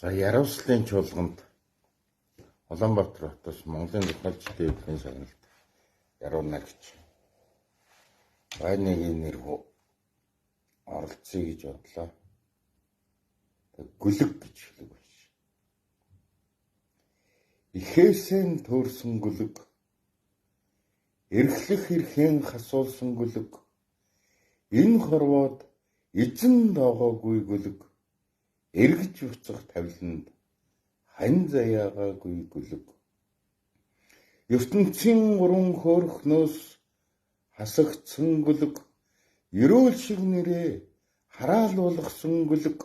За Яровслын чуулганд Улаанбаатар хотоос Монголын зохиолчдын хэвлэлийн шагналт яруулна гэж Байныгийн нэрхүү оролцъё гэж бодлоо. Гүлэг гэж хэлэг байна. Ихээсэн төөрсөн гүлэг, эрхлэх эрхэн хасуулсан гүлэг, энэ хорвоод эзэн доогоогүй гүлэг, эргэж буцах тавиланд хань заяагаагүй гүлэг. Ертөнцийн гурван хөөрхнөөс хасагдсан гүлэг, ерөөл шиг нэрээ хараал болгосон гүлэг,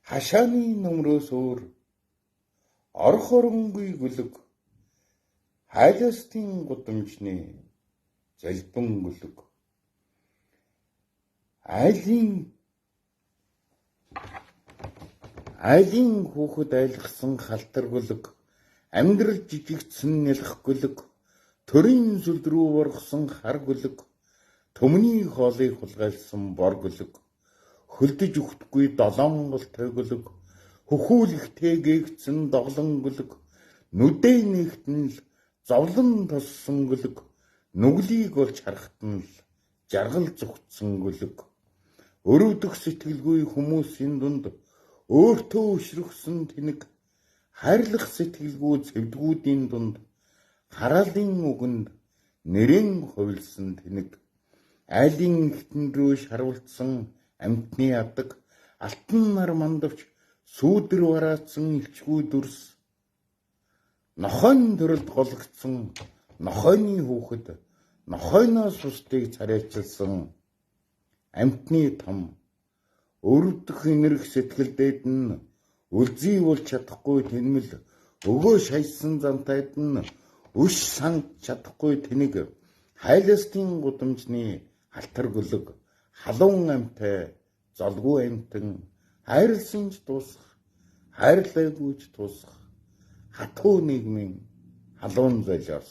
хашааны нөмрөөс өөр орох оронгүй гүлэг, хайластын гудамжны залбин гүлэг. Айлын хүүхэд айлгсан халтар гүлэг, амьдрал жижигдсэн нялх гүлэг, төрийн сүлд рүү боргосон хар гүлэг, төмөний хоолыг хулгайлсан бор гүлэг, хөлдөж өгөхгүй долоон голтой гүлэг, хөхүүлэгтэй гээгдсэн доглон гүлэг, нүдээ нэгтэн л зовлон тоссон гүлэг, нүглийг олж харахад нь л жаргал зүгтсэн гүлэг. Өрөвдөх сэтгэлгүй хүмүүсийн дунд өөртөө өшрөхсөн тэнэг, хайрлах сэтгэлгүй цэвдгүүдийн дунд хараалын үгэнд нэрэн хувилсан тэнэг, айлын эртэн рүү шарвалдсан амьтны адаг, алтан нар мандавч сүүдэр вараацсан элчгүй дүрс, нохойн төрөлд гологдсон нохойны хүүхэд, нохойноос бусдыг царайчилсан амьтны том, өрөвдөх энэрх сэтгэл дээд нь үлзий болж чадахгүй тэнмэл, өгөө шаясан зантайд нь өш санд чадахгүй тэнэг, хайластын гудамжны халтар гүлэг, халуун амьтай, золгүй амьтан, хайрлсан ч дуусах, хайрлаагүй ч дуусах, хатуу нийгмийн халуун золиос.